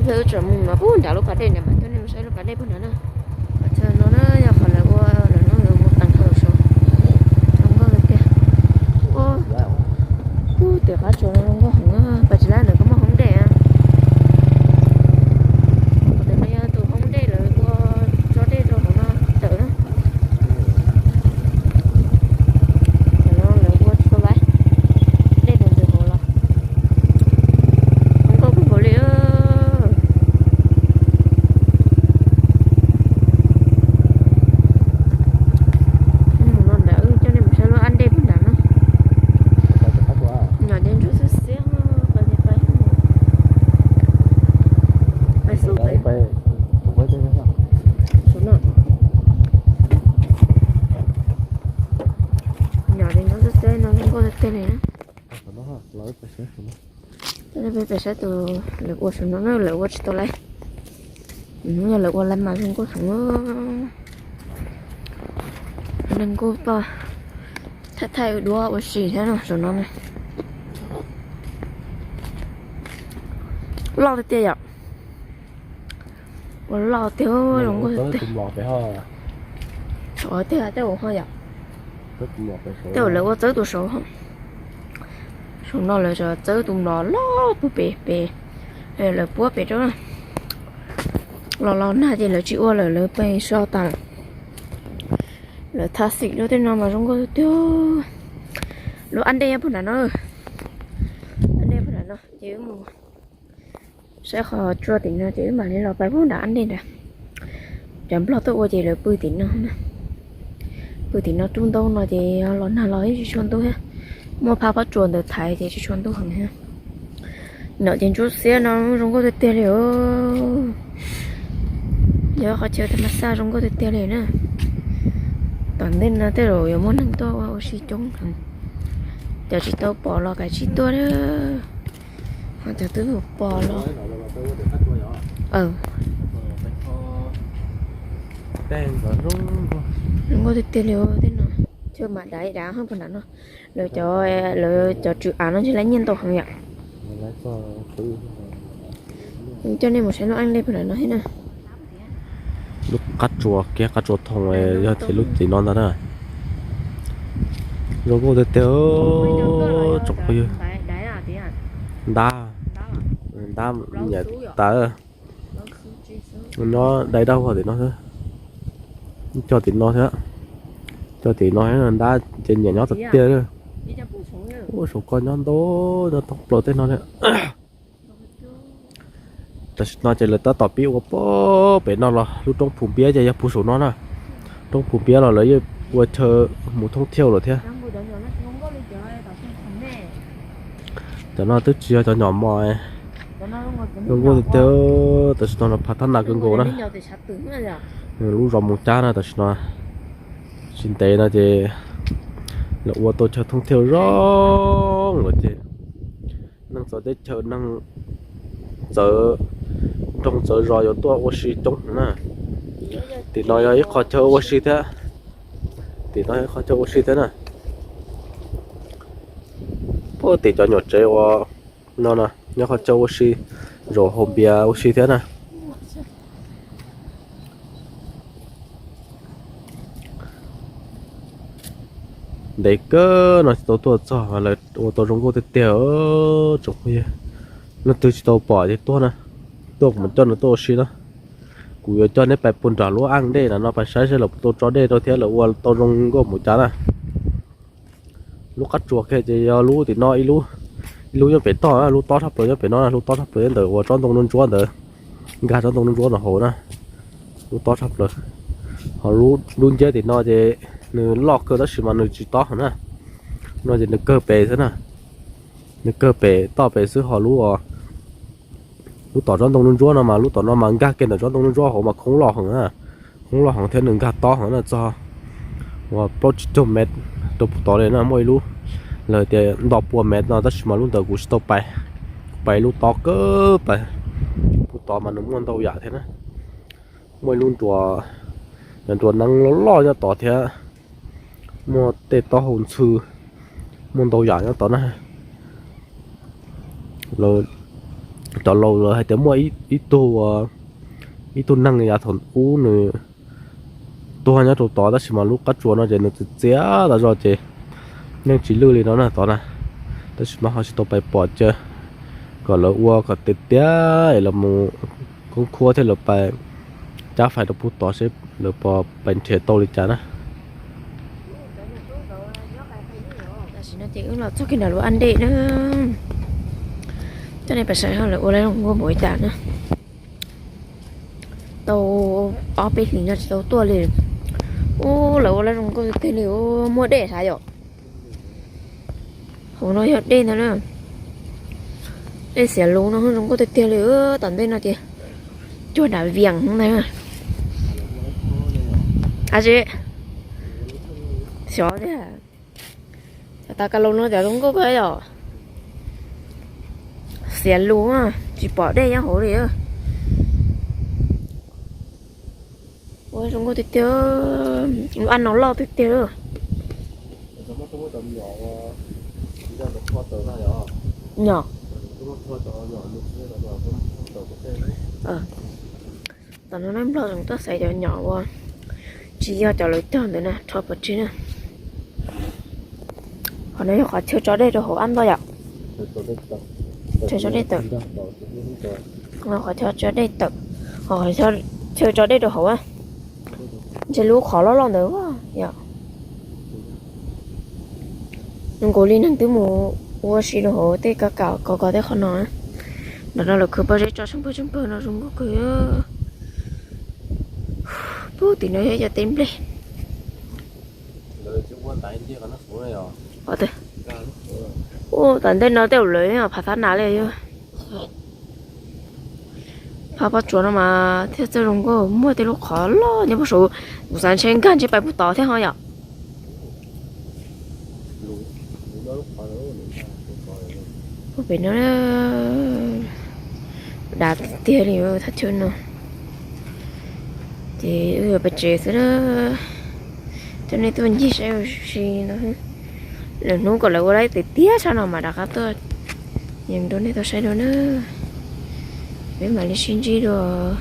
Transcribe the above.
Wb tseem mus no pub nram lub pas dej nram mas tuaj nej mus saib lub pas dej puag nrad na. Qhov chaw no na yog qhov lawv ua lawm no, lawv mus teev hauv saud. Zoo nkauj tiag tiag. Ua, ub, tim qab tsuas no zoo nkauj heev, pas tsis lab ntawd koj muaj hoob dej. Qhov ntawm no yog tus hoob dej lawv ua tso dej rau hauv no tawm na. Tam no lawv ua tsis tau lawm, dej ntws hauv los. Zoo nkauj kawg nkaus li. Mus no nram wb coj nej mus saib lub ab dej puag nram no. Nyom ces ntsuab xiab xiab, pas ces pas, pas xub pem. Saum no. Nyom ces ntsuab xiab xiab no zoo nkauj tiag tiag li na. Peb pais saib tus lawv ua saum no na, lawv ua tsis tau lawm. Yog lawv ua lawm mas zoo nkauj heev. Neeg kuj tuaj thaij thaij duab ua si thiab no saum no na. Loj tiag tiag yom. Ua loj tiag, zoo nkauj tiag. Saum tiag tej zaum ho yom. Tej zaum lawv ua txawb tus saud. Saum no lawv txawb tus mlom loj puag pem pem, lawv puab pem rau. Los los nag ces lawv tsis ua lawm, lawv pem so tas. Lawv tha xim rau tej no mas zoo nkauj tiag tiag. Lub ab dej puag nram no, ab dej puag nram no ces wb mus saib qhov tsua tim no ces wb mam li los pais puag nram ab dej nrad. Cov nplog tuaj ua ces lawv pw tim no na. Pw tim no rub ntaub no ces los nag los yeej tsis tshua ntub thiab. Muaj phab pob tsuas ntawd thaiv ces tsis tshua ntub heev thiab. Nyom ces ntsuab xiab no zoo nkauj tiag tiag li os. Yog qhov chaw tas mas xaj zoo nkauj tiag tiag li na. Tom ntej no tej zaum yuav muaj neeg tuaj ua ua si coob heev. Cov tsis tau pom los kav tsij tuaj. Ho cov twb pom los. Zoo nkauj tiag tiag li tej no. Chaw mas dav dav ho puag nram no. Lawv cov, lawv cov tswv av no ntshe lawv nyiaj ntau heev yom. Coj nej mus saib lub ab dej puag nram no thiab na. Lub qab tsuas kiag, qab tsuas thoo yog tim lub tim no ntag na. Zoo nkauj tiag tiag. Tsoom phooj ywg, ntab, ntab nyiam tas. Nyob dai dab huv tim no xwb. Cog tim no thiab, cog tim no thiab, ntab ces nyiam nyob tiag tiag. Ua saum koj nyob ntau, nyob thoob plaws tej no li. Tam sim no ces lawv tab tom pib ua pem no los lub roob Phu Npiab ces yog puag saum no na. Roob Phu Npiab los lawv yeej ua chaw mus thoob thiauj lawm thiab. Cov no twb tsis yog cov nyom mos. Zoo nkauj tiag tiag, tam sim no no phav thab nas kawg nkaus na. Lub zos Moos Cab na tam sim no. Tsis ntev no ces lawv ua tau chaw thoob thiauj zoo lawm ces neeg txawv teb chaws, neeg txawv nroog txawv zos yuav tuaj ua si coob na. Tim no yog ib qho chaw ua si thiab. Tim no yog ib qho chaw ua si thiab na. Puag tim cov nyuam tsev uas no na, nyob qhov chaw ua si, zaum haus npias ua si thiab na. Ntev kawg no tsis tau tuaj txog, lawv ua tau zoo nkauj tiag tiag tsoom phooj ywg. Leej twg tsis tau pom ces tuaj na, tuaj kuv mam coj nws tuaj ua si na. Kuv yuav coj neb pais puag nram lub ab dej na no pais saib saib lawv puas tau tso dej rau thiab lawv ua tau zoo nkauj mus cas na. Lub qab tsuas kiag ces yog lub tim no ib lub, ib lub nyob pem toj, lub tob tshaj plaws nyob pem no, lub tob tshaj plaws nyob ntawm uas tsob ntoo ntsuab ntawd, nkag tsob ntoo ntsuab no hauv na, lub tob tshaj plaws. Ho lub lub nciab tim no ces nws loj kawg tab sis mas nws tsis tob heev na, no ces nws kawg pem xwb na, nws kawg pem toj pem xwb ho lub lub tom tsob ntoo ntsuab no mas lub tom no mas nkag kiag ntawm tsob ntoo ntsuab hauv mas khoob loj heev na, khoob loj heev thiab nws nkag tob heev na txog uas plaub tsib caug mev rau puag tod li na. Muaj ib lub lawv tias nto pua mev no tab sis mas lub ntawd kuv tsis tau pais, kuv pais lub tob kawg pais puag tod mas nws muaj ntau yam thiab na. Muaj ib lub nruas, nruas neeb loj loj nyob tod thiab, muaj tej taub hau ntxhw, muaj ntau yam nyob tod na. Lawv Tom laus lawv hais tias muaj ib tug, ib tug neeg yav thaum ub nws tuag nyob rau tod, tab sis mas lub qab tsuas no ces nws txias txias tas zog ces yeej tsis lwj li no na tod na. Tab sis mas ho tsis tau pais pom ces kom lawv ua kom tiag tiag es lawv mus khoob khuab thiab lawv pais cab fais rau pem tod seb lawv puas pais nrhiav tau li cas na. Tam sim no ces wb los txog kiag ntawm lub ab dej na. Coj nej pais saib lawv ua lab zoo nkauj npaum li cas na. Tau ob peb hlis no tsis tau tuaj li. Ub, lawv ua lab zoo nkauj tiag tiag li, muaj dej sav yom. Hauv no yog dej ntag na. Dej Xiav Lus no zoo nkauj tiag tiag li, tom ntej no ces cuag nram Vias ntag. Ab tsi, xyov tiag. Cov tas ka laus no cov zoo nkauj kawg yom. Xiav Lus tsis pom dej nyob hauv li. Ua zoo nkauj tiag tiag, lub ab no loj tiag tiag. Nyom. Tom no neb nplog zoo tuaj xaiv cov nyom uas tsis yog cov lawv cog ntawd na, rho pov tseg na. Qhov no yog qhov chaw tso dej rau hauv ab ntoj yom. Chaw tso dej tawm. Qhov chaw tso dej tawm, qhov chaw tso dej rau hauv. Ntshe lub qhov loj loj ntawd yom. Zoo nkaus li neeg twb mus ua si rau hauv tej kav kam kov kov tej qhov no. Ntawm no lawv khwv pob zeb tso tsheej pawg tsheej pawg no zoo nkauj kawg. Puag tim no yog cov teb nplej. Ua tom ntej no tej zaum lawv phav thab nas li yog. Phav pob tsuas no mas thiaj txawj zoo nkauj, muaj tej lub qhov loj nyob puag saud, kuv xav ntshe nkag ntshe pais puag tod thiab ho yom. Puag pem no dav tiag li thaj chaw no. Ces wb yuav pais tsev xwb na. Coj nej tuaj ncig saib ua si no. Lwm hnub kom lawv ua laib tiag tiag tshaj no mas rov qab tuaj yees rau nej tau saib dua na. Peb mam li sib ntsib dua.